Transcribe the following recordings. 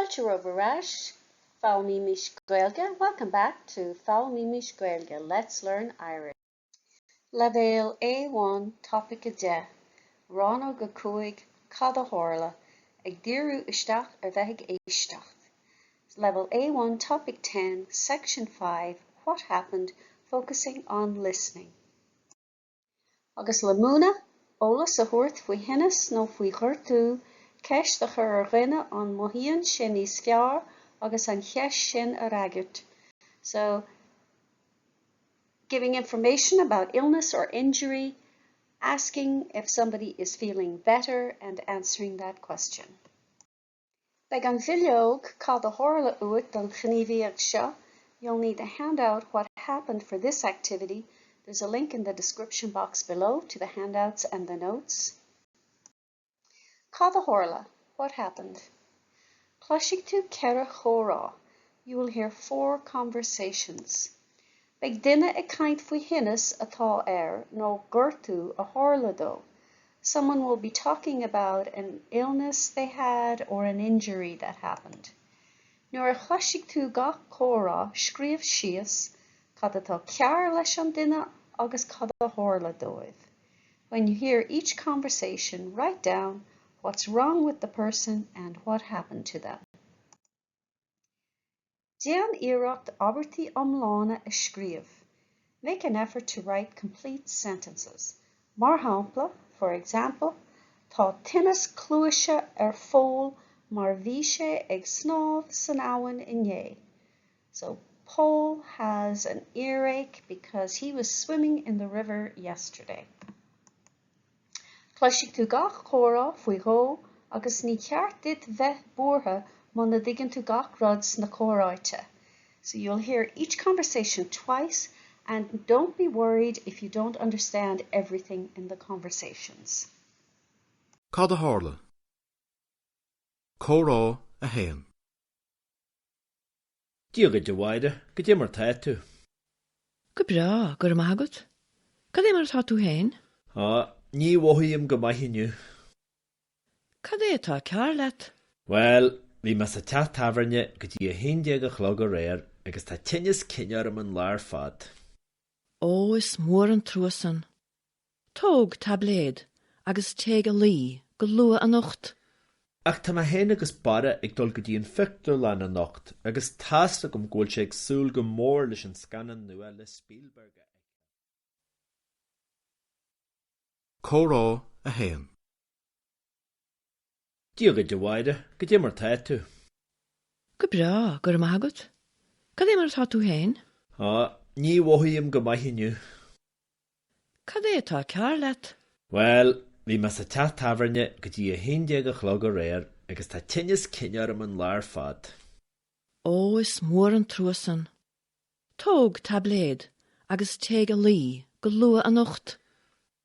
Fáilte romhaibh ar ais, Foghlaimímis Gaeilge Welcome back to Foghlaimímis Gaeilge Let's Learn Irish. Leibhéal A1 Topaic 10, Rannóg 5 Cad a tharla? Ag díriú isteach ar bheith ag éisteacht. Level A1 Topic 10, Section 5 What happened? Focusing on listening. Agus le múineadh, eolas a thabhairt faoi thinneas nó faoi ghortú, ceist a chur ar dhuine an mothaíonn sé níos fearr agus an cheist sin a fhreagairt. So, giving information about illness or injury, asking if somebody is feeling better and answering that question. Beidh an bhileog Cad a tharla uait don ghníomhaíocht seo. You'll need the handout What happened for this activity. There's a link in the description box below to the handouts and the notes. Cad a tharla? What happened? Cloisfidh tú ceithre chomhrá. You will hear four conversations. Beidh duine ag caint faoi thinneas atá air nó gortú a tharla dó. Someone will be talking about an illness they had or an injury that happened. Nuair a chloisfidh tú gach comhrá, scríobh síos cad atá cearr leis an duine agus cad a tharla dóibh. When you hear each conversation, write down what's wrong with the person and what happened to them. Déan iarracht abairtí iomlána a scríobh. Make an effort to write complete sentences. Mar shampla, for example, Tá tinneas cluaise ar Phól mar bhí sé ag snámh san abhainn inné. So, Paul has an earache because he was swimming in the river yesterday. Cloisfidh tú gach comhrá faoi dhó agus ní ceart duit bheith buartha muna dtuigeann tú gach rud sna comhráite. So you'll hear each conversation twice and don't be worried if you don't understand everything in the conversations. Cad a tharla? Comhrá 1. Dia dhuit, a Mháire, goidé mar tá tú? Go breá, go raibh maith agat. Cad é mar atá tú féin? Á, ní mhothaím go maith inniu. Cad é atá cearr leat? Bhuel, bhí mé sa teach tábhairne go dtí a haon déag a chlog aréir agus tá tinneas cinn orm an lá ar fad. Ó, is mór an trua san. Tóg taibléad agus téigh a luí go luath anocht. Ach tá mé féin agus Barra ag dul go dtí an phictiúrlann anocht agus tá's agam go bhfuil sé ag súil go mór leis an scannán nua le Spielberg a fheiceáil. Comhrá 1. Dia dhuit, a Mháire, goidé mar tá tú? Go breá, go raibh maith agat. Cad é mar atá tú féin? Á, ní mhothaím go maith inniu. Cad é atá cearr leat? Bhuel, bhí mé sa teach tábhairne go dtí a haon déag a chlog aréir agus tá tinneas cinn orm an lá ar fad. Ó, is mór an trua san. Tóg taibléad agus téigh a luí go luath anocht.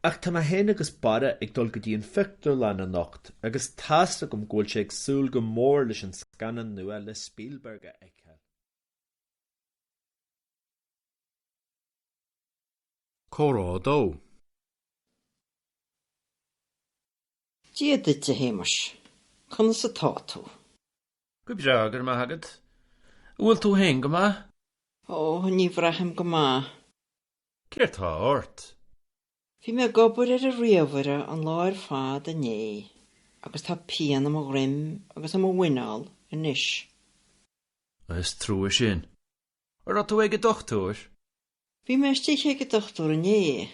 Ach tá mé féin agus Barra ag dul go dtí an phictiúrlann anocht agus tá's agam go bhfuil sé ag súil go mór leis an scannán nua le Spielberg a fheiceáil. Comhrá 2. Dia duit, a Shéamais. Conas atá tú? Go breá, go raibh maith agat. An bhfuil tú féin go maith? Ó, ní bhraithim go maith. Céard tá ort? Bhí mé ag obair ar an ríomhaire an lá ar fad inné agus tá pian i mo dhroim agus i mo mhuineál anois. Is trua sin. An raibh tú ag an dochtúir? Bhí mé istigh ag an dochtúir inné.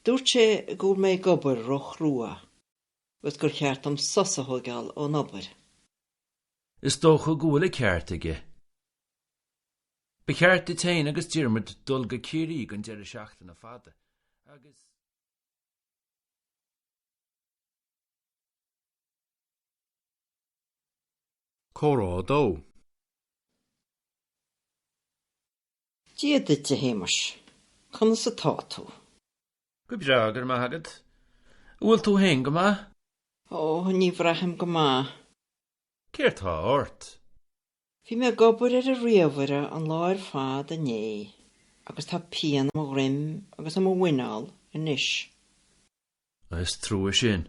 Dúirt sé go bhfuil mé ag obair ró-chrua agus gur cheart dom sos a thóigeáil ón obair. Is dócha go bhfuil an ceart aige. Ba cheart duit féin agus Diarmuid dul go Ciarraí don deireadh seachtaine fada agus. Comhrá 2. Dia duit, a Shéamais. Conas atá tú? Go breá, go raibh maith agat. An bhfuil tú féin go maith? Ó, ní bhraithim go maith. Céard tá ort? Bhí mé ag obair ar an ríomhaire an lá ar fad inné agus tá pian i mo dhroim agus i mo mhuineál anois. Is trua sin.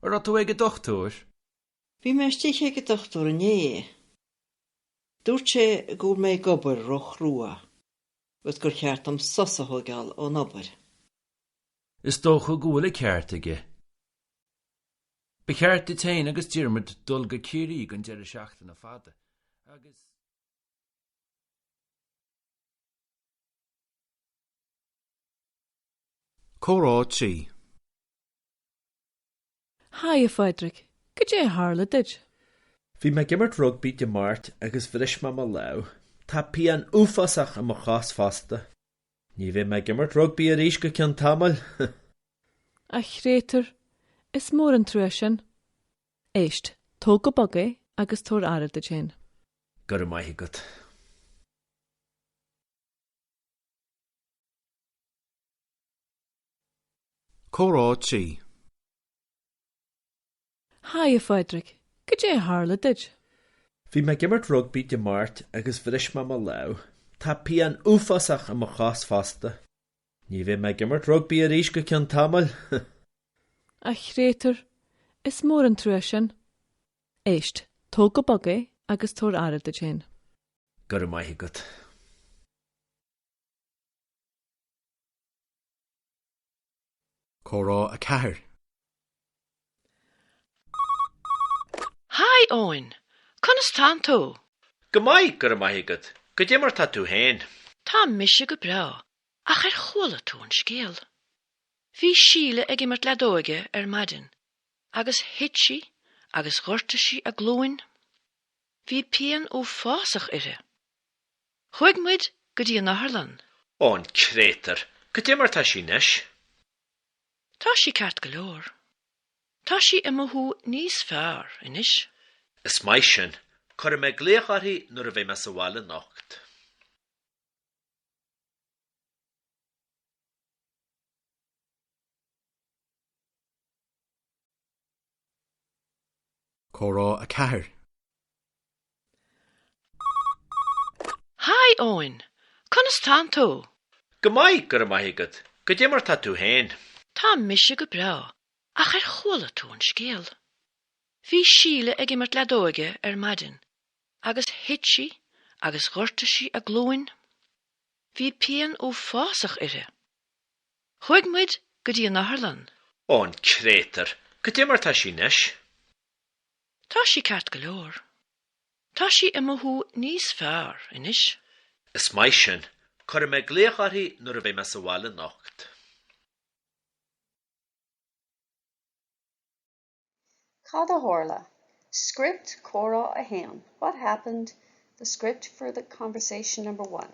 An raibh tú ag an dochtúir? Bhí mé istigh ag an dochtúir inné. Dúirt sé go bhfuil mé ag obair ró-chrua agus gur cheart dom sos a thóigeáil ón obair. Is dócha go bhfuil an ceart aige. Ba cheart duit féin agus Diarmuid dul go Ciarraí don deireadh seachtaine fada, agus. Comhrá 3. Haigh, a Phádraig. Cad é a tharla duit? Bhí mé ag imirt rugbaí Dé Máirt agus bhris mé mo lámh. Tá pian uafásach i mo chos fosta. Ní bheidh mé ag imirt rugbaí arís go ceann tamaill. A chréatúir, is mór an trua sin. Éist, tóg go bog é agus tabhair aire duit féin. Go raibh maith agat. Comhrá 3. Haigh, a Phádraig. Cad é a tharla duit? Bhí mé ag imirt rugbaí Dé Máirt agus bhris mé mo lámh. Tá pian uafásach i mo chos fosta. Ní bheidh mé ag imirt rugbaí arís go ceann tamaill. A chréatúir, is mór an trua sin. Éist, tóg go bog é agus tabhair aire duit féin. Go raibh maith agat. Comhrá 4. Haigh, Eoin! Conas tánn tú? Go maith, go raibh maith agat. Goidé mar tá tú féin? Tá mise go breá, ach ar chuala tú an scéal? Bhí Síle ag imirt leadóige ar maidin agus thit sí agus ghortaigh sí a glúin. Bhí pian uafásach uirthi. Chuaigh muid go dtí an otharlann. Ó, an créatúr! Goidé mar tá sí anois? Tá sí ceart go leor. Tá sí ag mothú níos fearr anois. Is maith sin. Cuirfidh mé glaoch uirthi nuair a bheidh mé sa bhaile anocht. Comhrá 4. Haigh, Eoin! Conas tánn tú? Go maith, go raibh maith agat. Goidé mar tá tú féin? Tá mise go breá, ach ar chuala tú an scéal? Bhí Síle ag imirt leadóige ar maidin agus thit sí agus ghortaigh sí a glúin. Bhí pian uafásach uirthi. Chuaigh muid go dtí an otharlann. Ó, an créatúr! Goidé mar tá sí anois? Tá sí ceart go leor. Tá sí ag mothú níos fearr anois. Is maith sin. Cuirfidh mé glaoch uirthi nuair a bheidh mé sa bhaile anocht. Cad a tharla? Script Comhrá 1 What happened? The script for the conversation number 1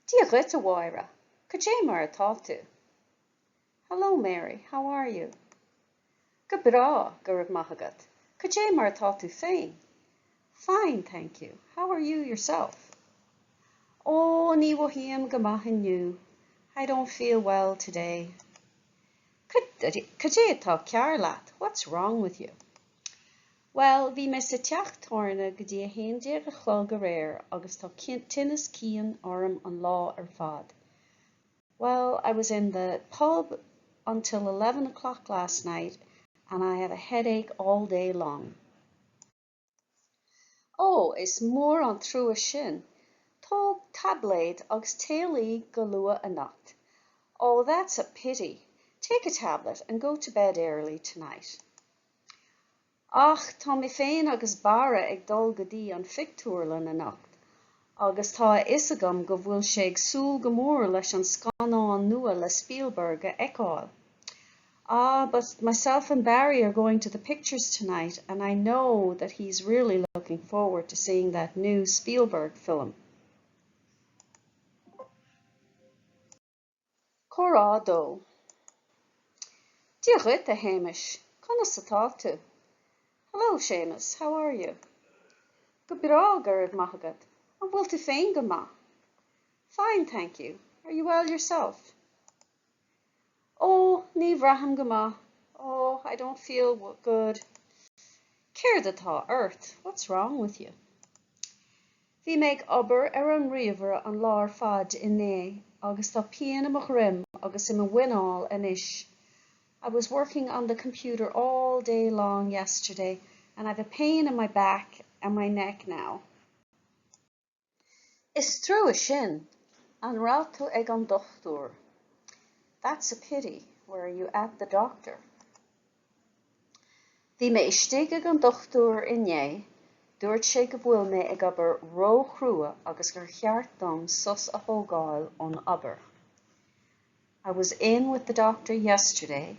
Dia dhuit, a Mháire. Cad é mar atá tú? Hello, Mary. How are you? Go breá, go raibh maith agat. Cad é mar atá tú féin? Fine, thank you. How are you yourself? Ó, ní mhothaím go maith inniu. I don't feel well today. Cad é atá cearr leat? What's wrong with you? Bhuel, bhí mé sa teach tábhairne go dtí a haon déag a chlog aréir agus tá tinneas cinn orm an lá ar fad. Well, I was in the pub until 11 o'clock last night and I have a headache all day long. Ó, is mór an trua sin. Tóg taibléad agus téigh a luí go luath anocht. Oh, that's a pity. Take a tablet and go to bed early tonight. Ach tá mé féin agus Barra ag dul go dtí an phictiúrlann anocht agus tá a fhios agam go bhfuil sé ag súil go mór leis an scannán nua le Spielberg a fheiceáil. Ah, but myself and Barry are going to the pictures tonight and I know that he's really looking forward to seeing that new Spielberg film. Comhrá 2 Dia dhuit, a Shéamais. Conas atá tú? Hello, Séamus. How are you? Go breá, go raibh maith agat. An bhfuil tú féin go maith? Fine, thank you. Are you well yourself? Ó, ní bhraithim go maith. Oh, I don't feel good. Céard atá ort? What's wrong with you? Bhí mé ag obair ar an ríomhaire an lá ar fad inné agus tá pian i mo dhroim agus i mo mhuineál anois. I was working on the computer all day long yesterday. And I've a pain in my back and my neck now. Is trua sin. An raibh tú ag an dochtúir? That's a pity. Were you at the doctor? Bhí mé istigh ag an dochtúir inné. Dúirt sé go bhfuil mé ag obair ró-chrua agus gur cheart dom sos a thógáil ón obair. I was in with the doctor yesterday.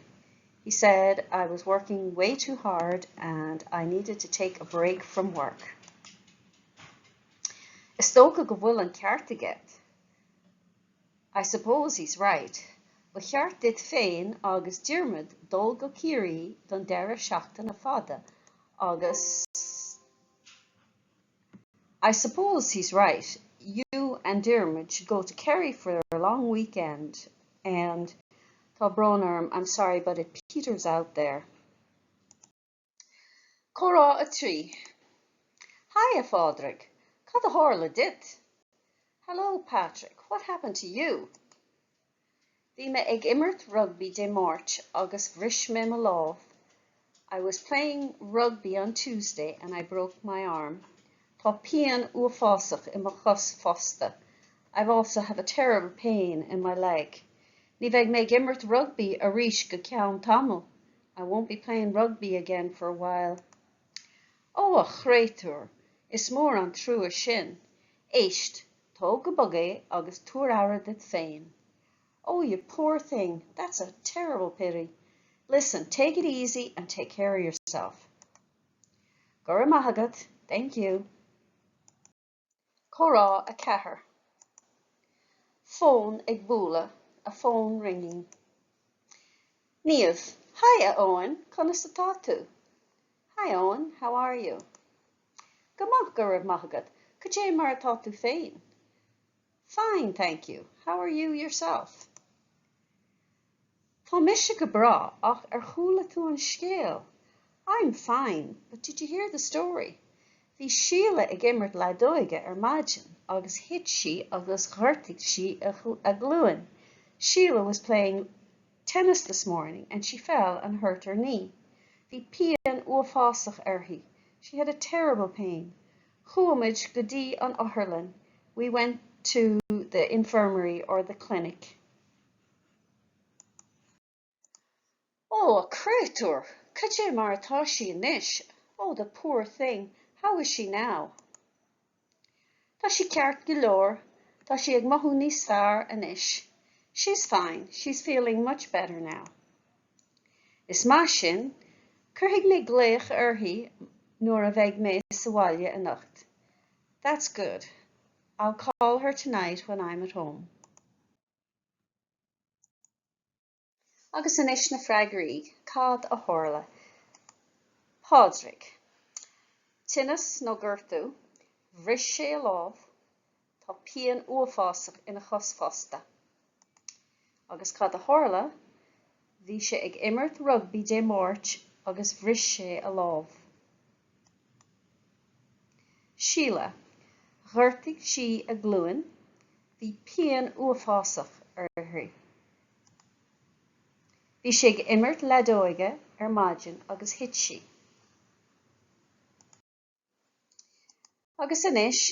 He said I was working way too hard and I needed to take a break from work. Is dócha go bhfuil an ceart aige. I suppose he's right. Ba cheart duit féin agus Diarmuid dul go Ciarraí don deireadh seachtaine fada agus I suppose he's right. You and Diarmuid should go to Kerry for a long weekend and Tá brón orm, I'm sorry, but it peters out there. Comhrá 3. Haigh, a Phádraig. Cad a tharla duit? Hello, Patrick. What happened to you? Bhí mé ag imirt rugbaí Dé Máirt agus bhris mé mo lámh. I was playing rugby on Tuesday and I broke my arm. Tá pian uafásach i mo chos fosta. I've also have a terrible pain in my leg. Ní bheidh mé ag imirt rugbaí arís go ceann tamaill. I won't be playing rugby again for a while. Ó, a chréatúir! Is mór an trua sin. Éist, Tóg go bog é agus tabhair aire duit féin. Oh, you poor thing, that's a terrible pity. Listen, take it easy and take care of yourself. Go raibh maith agat, thank you. Comhrá 4. Fón ag bualadh, a phone ringing. Niamh, Haigh, a Eoin, conas atá tú? Hi Eoin, how are you? Go maith, go raibh maith agat. Cad é mar atá tú féin? Fine, thank you. How are you yourself? Tá mise go breá, ach ar chuala tú an scéal? I'm fine, but did you hear the story? Bhí Síle ag imirt leadóige ar maidin agus thit sí agus ghortaigh sí a glúin. Sheila was playing tennis this morning and she fell and hurt her knee. Bhí pian uafásach uirthi. She had a terrible pain. Chuaigh muid go dtí an otharlann. We went to the infirmary or the clinic. Ó, a chréatúir! Cad é mar atá sí anois? Oh, the poor thing, how is she now? Tá sí ceart go leor. Tá sí ag mothú níos fearr anois. She's fine. She's feeling much better now. Is maith sin. Cuirfidh mé glaoch uirthi nuair a bheidh mé sa bhaile anocht. That's good. I'll call her tonight when I'm at home. Agus anois na freagraí. Cad a tharla? Pádraig. Tinneas nó gortú. Bhris sé a lámh. Tá pian uafásach ina chos fosta. Agus cad a tharla? Bhí sé ag imirt rugbaí Dé Máirt agus bhris sé a lámh. Síle. Ghortaigh sí a glúin. Bhí pian uafásach uirthi. Bhí sí ag imirt leadóige ar maidin agus thit sí. Agus anois,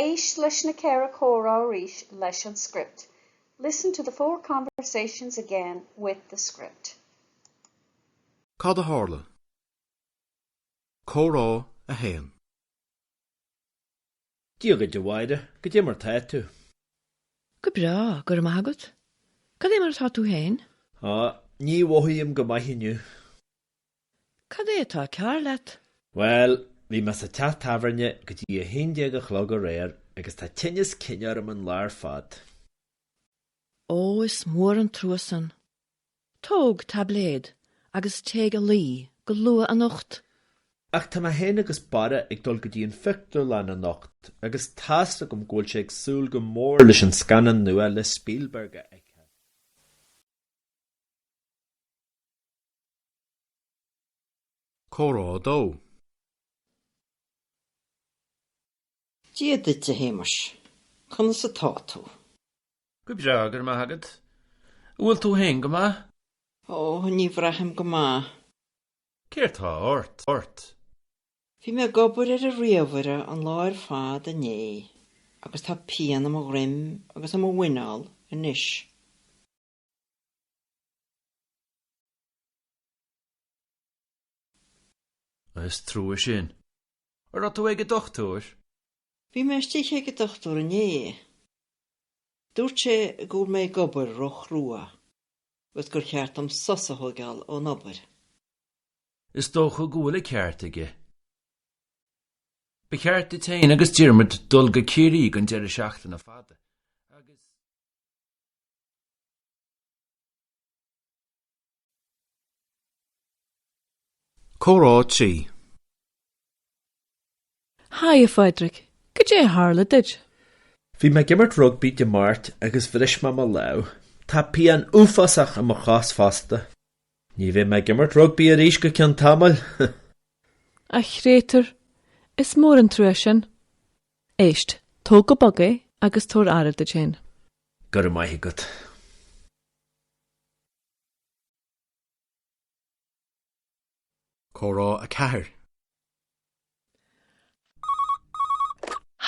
éist leis na ceithre chomhrá arís leis an script. Listen to the four conversations again with the script. Cad a tharla? Comhrá 1. Dia dhuit, a Mháire, cad é mar tá tú? Go breá, go raibh maith agat. Cad é mar atá tú féin? Á, ní mhothaím go maith inniu. Cad é atá cearr leat? Bhuel, bhí mé sa teach tábhairne go dtí a haon déag a chlog aréir agus tá tinneas cinn orm an lá ar fad. Ó, is mór an trua san. Tóg taibléad agus téigh a luí go luath anocht. Ach tá mé féin agus Barra ag dul go dtí an phictiúrlann anocht agus tá's agam go bhfuil sé ag súil go mór leis an scannán nua le Spielberg a fheiceáil. Comhrá 2. Dia duit, a Shéamais. Conas atá tú? Go breá, go raibh maith agat. An bhfuil tú féin go maith? Ó, ní bhraithim go maith. Céard tá ort? ort? Bhí mé ag obair ar an ríomhaire an lá ar fad inné agus tá pian i mo dhroim agus i mo mhuineál anois. Is trua sin. An raibh tú ag an dochtúir? Bhí mé istigh ag an dochtúir inné. Dúirt sé go bhfuil mé ag obair ró-chrua agus gur cheart dom sos a thóigeáil ón obair. Is dócha go bhfuil an ceart aige. Ba cheart duit féin agus Diarmuid dul go Ciarraí don deireadh seachtaine fada agus. Comhrá 3. Haigh, a Phádraig. Cad é a tharla duit? Bhí mé ag imirt rugbaí Dé Máirt agus bhris mé mo lámh. Tá pian uafásach i mo chos fosta. Ní bheidh mé ag imirt rugbaí arís go ceann tamaill. A chréatúir, is mór an trua sin. Éist, tóg go bog é agus tabhair aire duit féin. Go raibh maith agat. Comhrá 4.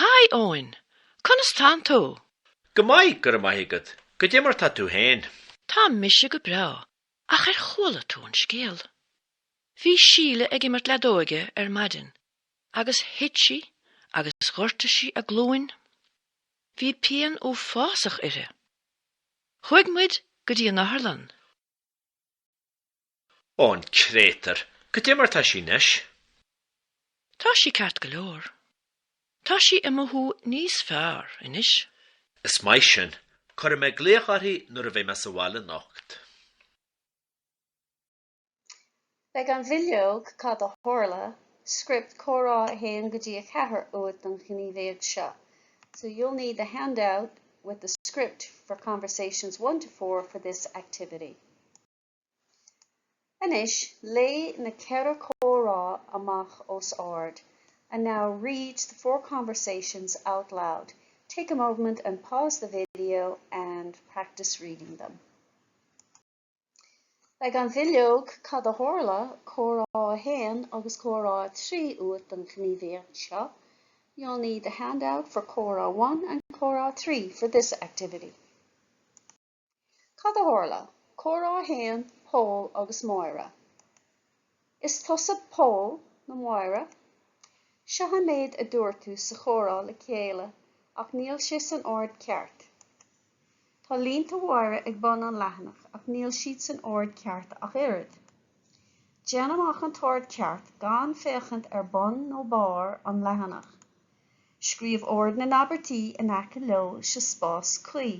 Haigh, Eoin! Conas tánn tú? Go maith, go raibh maith agat. Goidé mar tá tú féin? Tá mise go breá, ach ar chuala tú an scéal? Bhí Síle ag imirt leadóige ar maidin agus thit sí agus ghortaigh sí a glúin. Bhí pian uafásach uirthi. Chuaigh muid go dtí an otharlann. Ó, an créatúr! Goidé mar tá sí anois? Tá sí ceart go leor. Tá sí ag mothú níos fearr anois. Is maith sin. Cuirfidh mé glaoch uirthi nuair a bheidh mé sa bhaile anocht. Beidh an bhileog Cad a Tharla? Script Comhrá 1 go dtí 4 uait don ghníomhaíocht seo. So you'll need the handout with the script for conversations 1 to 4 for this activity. Anois, léigh na ceithre chomhrá amach os ard. And now read the four conversations out loud. Take a moment and pause the video and practice reading them. Beidh an bhileog Cad a Tharla, Comhrá 1 agus Comhrá 3 uait don ghníomhaíocht seo. You'll need the handout for Comhrá 1 and Comhrá 3 for this activity. Cad a tharla? Comhrá 1, Pól agus Máire. Is tusa Pól nó Máire? Seo an méid a dúirt tú sa chomhrá le chéile ach níl sé san ord ceart. Tá línte Mháire ag bun an leathanach ach níl siad san ord ceart ach oiread. Déan amach an t-ord ceart gan féachaint ar bun nó barr an leathanach. Scríobh ord na n-abairtí in aice leo sa spás cuí.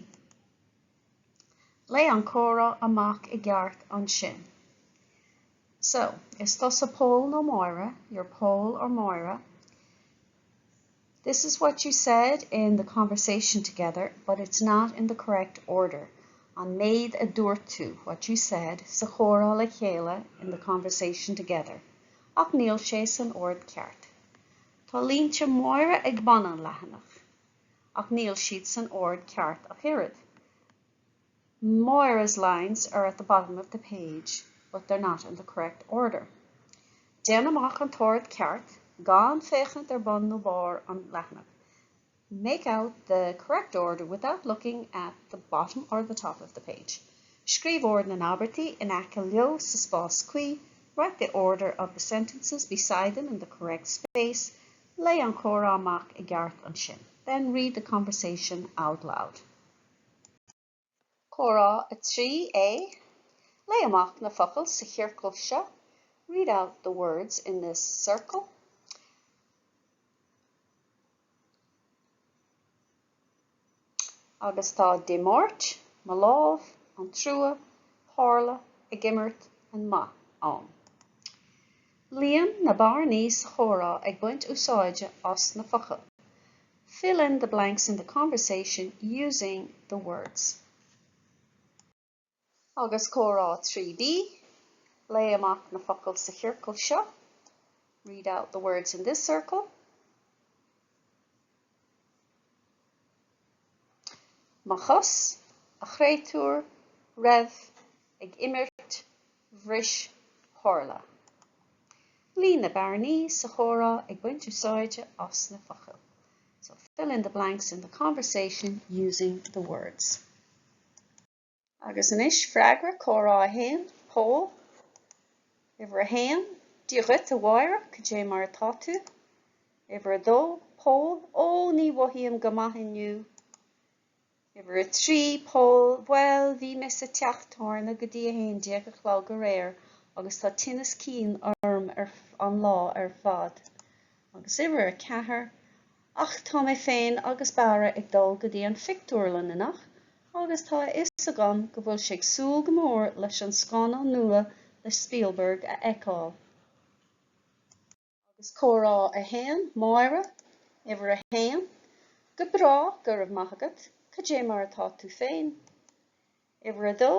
Léigh an comhrá amach i gceart ansin. So, is tusa Pól nó Máire, you're Pól or Máire. This is what you said in the conversation together, but it's not in the correct order. An méid a dúirt tú, what you said, sa chomhrá le chéile, in the conversation together. Ach níl sé san ord ceart. Tá línte Mháire ag bun an leathanach, ach níl siad san ord ceart ach oiread. Máire's lines are at the bottom of the page, but they're not in the correct order. Déan amach an t-ord ceart, gan féachaint ar bun nó barr an leathanach. Make out the correct order without looking at the bottom or the top of the page. Scríobh ord na n-abairtí in aice leo sa spás cuí, write the order of the sentences beside them in the correct space, Léigh an comhrá amach i gceart ansin. Then read the conversation out loud. Comhrá 3A, Léigh amach na focail sa chiorcal seo, read out the words in this circle. Agus tá Dé Máirt, mo lámh, an trua, tharla, ag imirt, and maith ann. Líon na bearnaí sa chomhrá ag baint úsáide as na focail. Fill in the blanks in the conversation using the words. Agus comhrá 3B, léigh amach na focail sa chiorcal seo. Read out the words in this circle. Mo chos, a chréatúir, raibh, ag imirt, bhris, tharla. Líon na bearnaí sa chomhrá ag baint úsáide as na focail. So fill in the blanks in the conversation using the words. Agus anois freagra comhrá 1, Pól, Uimhir 1, Dia dhuit, a Mháire, cad é mar atá tú? Uimhir 2, Pól, Ó, ní mhothaím go maith inniu. Uimhir 3, Pól, Bhuel, bhí mé sa teach tábhairne go dtí 11 a chlog aréir agus tá tinneas cinn orm ar an lá ar fad. Agus uimhir 4, Ach tá mé féin agus Barra ag dul go dtí an phictiúrlann anocht agus tá a fhios agam go bhfuil sé ag súil go mór leis an scannán nua le Spielberg a fheiceáil. Agus comhrá 1, Máire, Uimhir 1, Go breá, go raibh maith agat. Cad é mar atá tú féin? Uimhir 2,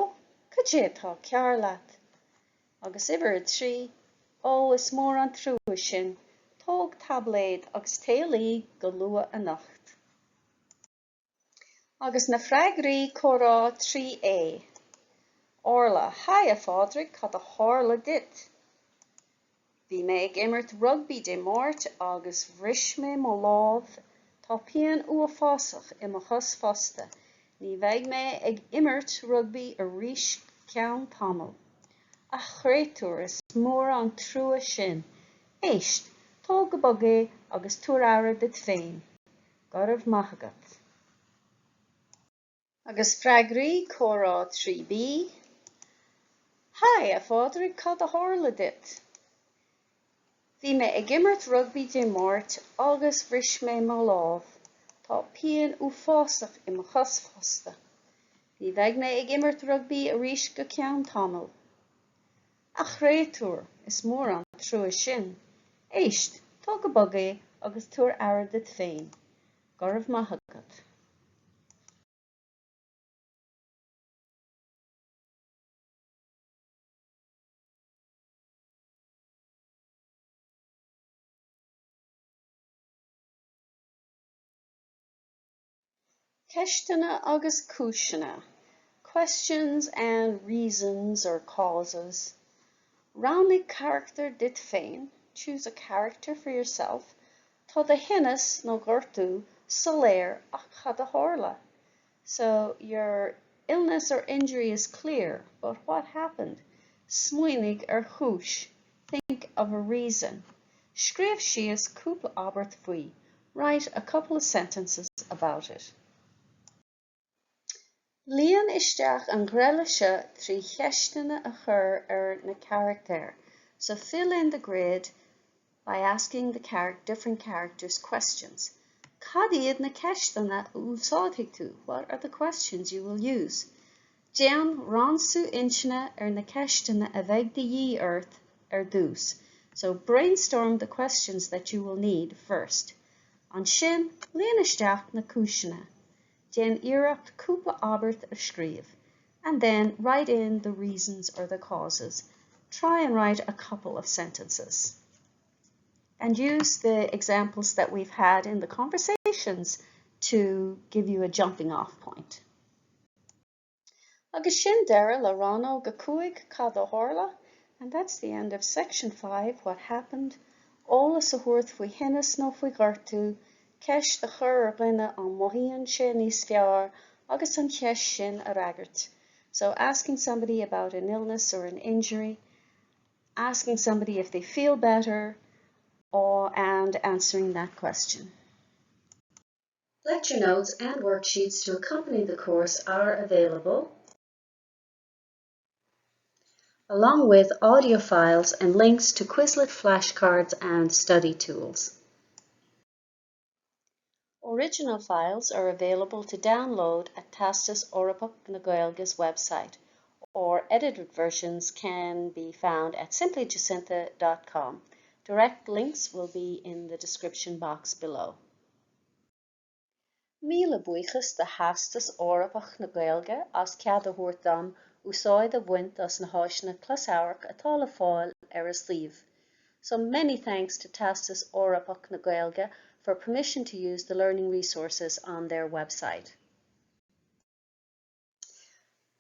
Cad é atá cearr leat? Agus uimhir 3, Ó, is mór an trua sin. Tóg taibléad agus téigh a luí go luath anocht. Agus na freagraí comhrá 3A. Orla, Haigh a Phádraig, cad a tharla duit? Bhí mé ag imirt rugbaí Dé Máirt agus bhris mé mo lámh. Tá pian uafásach i mo chos fosta. Ní bheidh mé ag imirt rugbaí arís go ceann tamaill. A chréatúir, is mór an trua sin. Éist, tóg go bog é agus tabhair aire duit féin. Go raibh maith agat. Agus freagraí comhrá 3B, Haigh, a Phádraig, cad a tharla duit? Bhí mé ag imirt rugbaí Dé Máirt agus bhris mé mo lámh. Tá pian uafásach i mo chos fosta. Ní bheidh mé ag imirt rugbaí arís go ceann tamaill. A chréatúir, is mór an trua sin. Éist, tóg go bog é agus tabhair aire duit féin. Go raibh maith agat. Ceisteanna agus cúiseanna, Questions and reasons or causes. Roghnaigh carachtar duit féin, Choose a character for yourself. Tá do thinneas nó gortú soiléir ach cad a tharla? So your illness or injury is clear, but what happened? Smaoinigh ar chúis, Think of a reason. Scríobh síos cúpla abairt faoi, Write a couple of sentences about it. Líon isteach an ghreille seo trí cheisteanna a chur ar na carachtair. So fill in the grid by asking the char different characters questions. Cad iad na ceisteanna a úsáidfidh tú? What are the questions you will use? Déan ransú intinne ar na ceisteanna a bheidh de dhíth ort ar dtús. So brainstorm the questions that you will need first. Ansin, líon isteach na cúiseanna. Déan iarracht cúpla abairt a scríobh. And then write in the reasons or the causes. Try and write a couple of sentences. And use the examples that we've had in the conversations to give you a jumping off point. Agus sin deireadh le rannóg 5 Cad a tharla? And that's the end of section 5 What happened? Eolas a thabhairt faoi thinneas nó faoi ghortú, ceist a chur ar dhuine an mothaíonn sé níos fearr agus an cheist sin a fhreagairt. So asking somebody about an illness or an injury, asking somebody if they feel better, or, and answering that question. Lecture notes and worksheets to accompany the course are available along with audio files and links to Quizlet flashcards and study tools. Original files are available to download at Teastas Eorpach na Gaeilge's website, or edited versions can be found at simplyjacintha.com. Direct links will be in the description box below. Míle buíochas do Theastas Eorpach na Gaeilge as cead a thabhairt dom úsáid a bhaint as na háiseanna closamhairc atá le fáil ar a suíomh. So many thanks to Teastas Eorpach na Gaeilge for permission to use the learning resources on their website.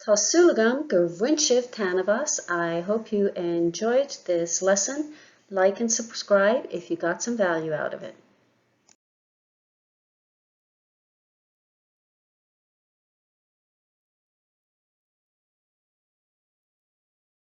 Tá súil agam gur bhain sibh taitneamh as. I hope you enjoyed this lesson. Like and subscribe if you got some value out of it.